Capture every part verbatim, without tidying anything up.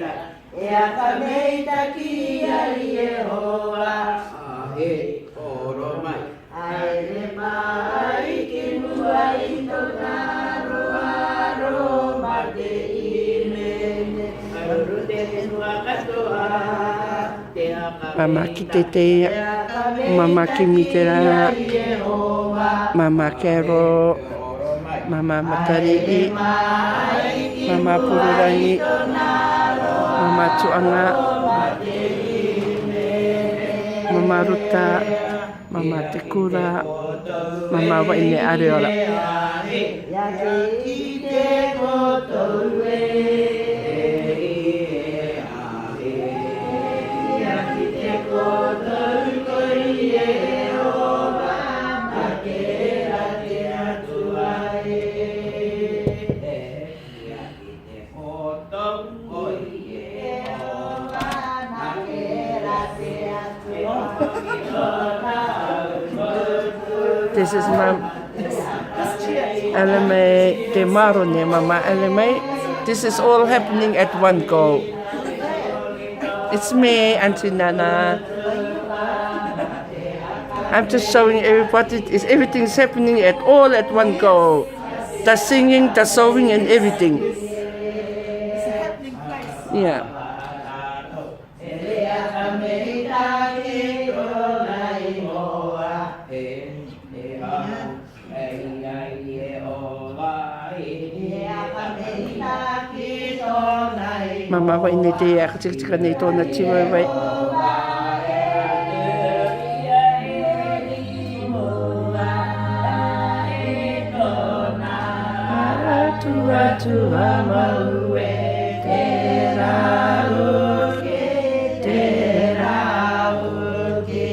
E a ka mei taki a Iehova. A he oro mai. A e re mai ki mua i tōna aroaro ma te hīmene. Auru te fenua katoa. Mama ki te te, mama ki mitera, mama kero, mama matari'i, mama pururangi, mama tu'anga, mama ruta, mama tekura, mama va'ine areora. This is my Ellen May, te marone, mama Ellen May. This is all happening at one go. It's me, Auntie Nana. I'm just showing everybody is everything's happening at all at one go. The singing, the sewing, and everything. Yeah. Mama va'ine te aka tikatika nei tōna tivaivai. Tua, tua, mau e te rau ke, te rau ke.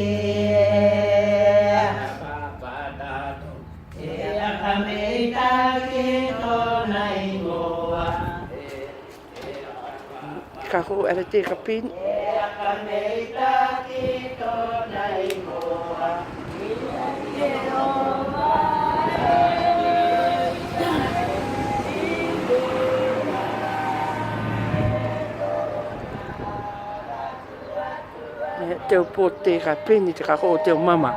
E a ka mei taki tōna igoa. Ka ho'o ara te kapin. Te u pō te kapin, te ka ho'o te u mama.